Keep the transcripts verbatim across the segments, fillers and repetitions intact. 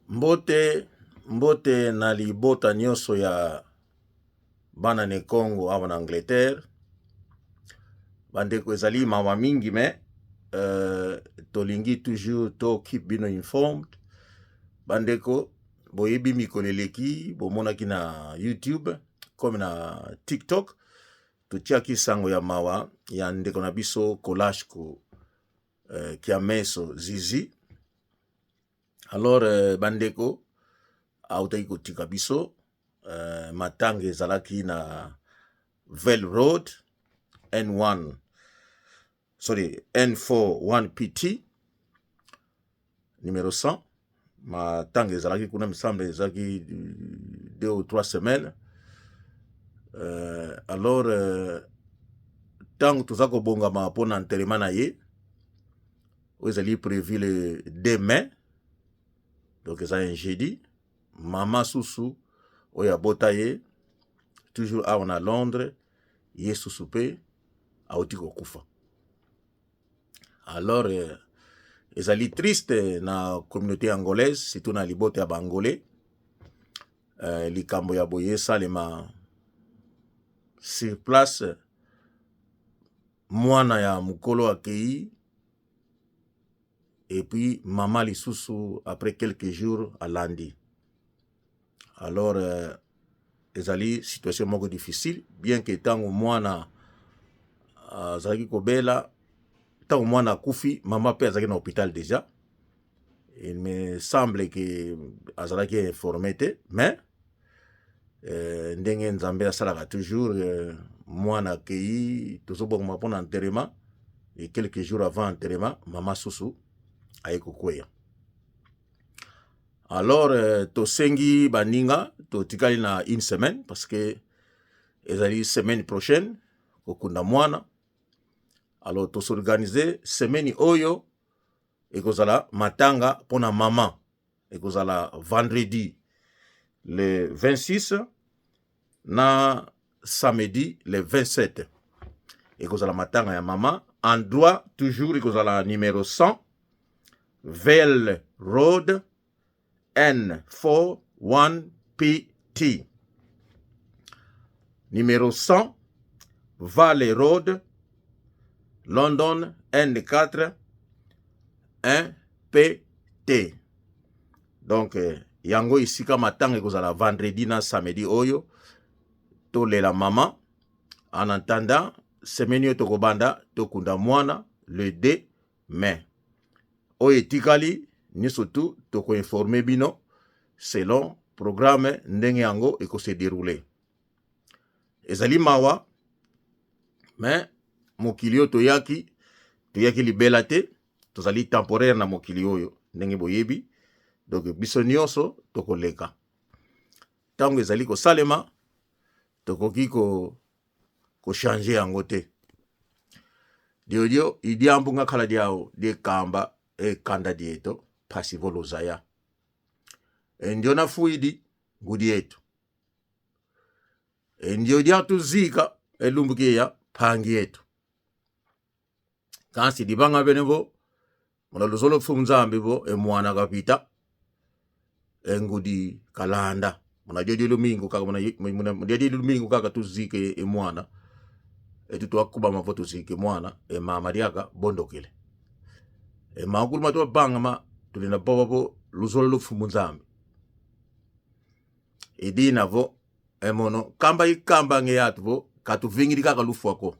Mbote, mbote na libota nyonso ya bana ne Kongo awa na Angleterre. Bandeko, ezali mawa mingi, mais, euh, tolingi toujours to keep bino informed. Bandeko, boyebi mikolo eleki, bomonaki na YouTube, comme na TikTok, totiaki sango ya mawa ya ndeko na biso Kolashku, euh, Kiameso Zizi. Alors, euh, bandeko, autaki kotika biso, euh, matanga ezalaki na Vale Road, N one, sorry, N four one P T, numéro cent. Matanga ezalaki kuna, me semble ezalaki deux ou trois semaines. Euh, alors, euh, tango toza kobongama mpo na enterrement na ye, oyo ezali prévu le deux mai, donc eza un jeudi, mama susu oyo abota ye, toujours awa na Londres, ye susu mpe auti kokufa. Alors, euh, ezali triste na communauté angolaise, surtout na libota ya ba Angolais. Euh, likambo ya boye esalema sur place, mwana ya mokolo akei, et puis mama lisusu, après quelques jours, alandi. Alors, euh, ezali situation moko difficile, bien que tango mwana, euh, azalaki kobela, tango mwana akufi, mama mpe azalaki na hôpital déjà. Il me semble que azalaki informé te, mais, euh, ndenge Nzambe asalaka toujours, euh, mwana akei, tozobongama mpo na enterrement, et quelques jours avant enterrement, mama susu aye kokweya. Alors, euh, tosengi baninga, totikali na une semaine, parce que ezali semaine prochaine kokunda mwana. Alors, tosorganize semaine oyo, ekozala matanga mpo na mama. Ekozala vendredi le vingt-six na samedi le vingt-sept. Ekozala matanga ya mama. Endroit toujours ekozala numéro cent, Vale Road, N four one P T. Numéro cent, Vale Road, London, N quatre, un P T. Donc, euh, yango esika matanga ekozala vendredi na samedi oyo. Tolela mama. En attendant, semaine oyo tokobanda, tokunda mwana le deux mai. Oyo etikali nyonso tu, tokoinforme bino selon programme ndenge yango ekose dérouler. Ezali mawa, mais mokili oyo toyaki, toyaki libela te, tozali temporaire na mokili oyo, ndenge boyebi. Donc, biso nyonso tokoleka. Tango ezali kosalema, tokoki ko-, kochanger yango te. Diodio i diambu ngakala diau diekamba e kanda dieto, mpasi vo luzaya. E ndiona fwidi, ngudi eto. E ndio dia tuzika, e lumbu kia mpangi eto. Kansi divanga bene vo, muna luzolo Mfumu Nzambi vo, e mwana kavita, e ngudi kalanda. Muna dio di lumingu kaka, muna, muna, muna dio di lumingu kaka tuzike e mwana. E tutu akubama vo tuzike mwana, e mama diaka bondokele. E makulu matuvanga ma, tulenda vova vo, luzolo Mfumu Nzambi. I dina vo, e mono, kamba ikamba nge yatu vo, katuvingidi kaka lufwa ko.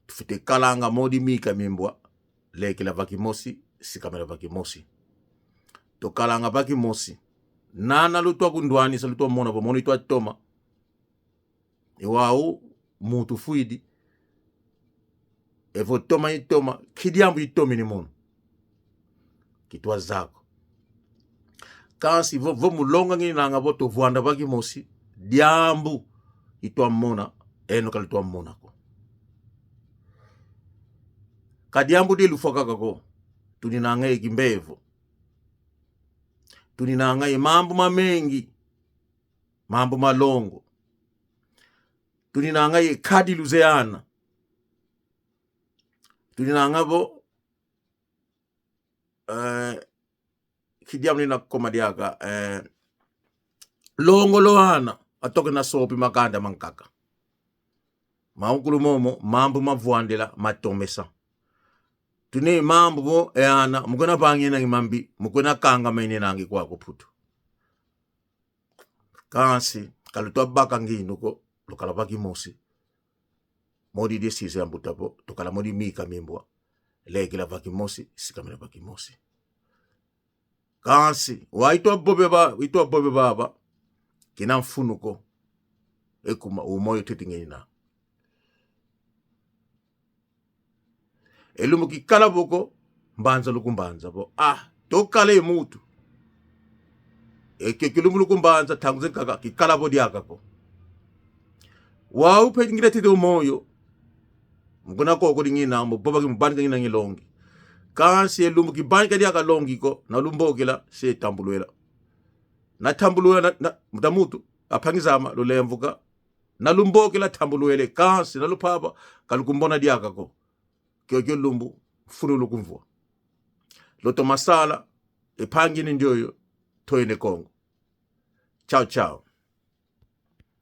Tufwete kalanga modi mika mimbwa, lekila va kimosi, sikamila va kimosi. Tukalanga va kimosi. Nana lutwa kundwanisa, lutwa mona vo mono itwa toma. E wau muntu fwidi. Evo toma itoma, kidiambu itomini mono. Kitwa zako. Kansi vo, vo mulonga nginanga vo tuvwanda va kimosi, diambu itwa mona, eno kalitwa mona ko. Ka diambu di lufwa kaka ko, tuninanga e kimbevo. Tuninanga e mambu mamengi, mambu malongo. Tuninanga e kadi luzeana. Tuninanga vo, eh, kidiamuna koma diaka, eh, longo lo ana, atoke na sopi makanda mankaka. Maunkulu momo, mambu mavwandila, matomesa. Tuni mambu mo, e ana, mukwenda vangi nangi mambi, mukwenda kanga maine nangi kwa ku Putu. Kansi, ka lutwa baka nginu ko, lukala va kimosi. Modi desizio ya mbuta vo, tukala modi mika mimbwa. Lekila va kimosi, sikamina va kimosi. Kansi, wa itwa vove va, itwa vove vava, kina mfunu ko. E kuma, umoyo teti ngenina. E lumbu kikala vo ko, mbanza lukumbanza vo. Ah, tokala e mutu. E ke kilumbu lukumbanza, ntangu zankaka, kikala vo diaka ko. Wau mpe ngina tete umoyo. Mukuna koko dingina, mubobaki mubanika ngina ngi longi. Kansi e lumbu kibanika diaka longi ko, na lumbokela, se tambulwela. Na tambulwela, na, na, mbuta muntu, ampangi zame, lulemvuka. Na lumbokela tambulwele, kansi, na lupapa, ka lukumbona diaka ko. Kiokio lumbu, mfunu lukumvwa. Lutoma sala, e mpangi ni ndioyo, toyene Kongo. Tchau, tchau.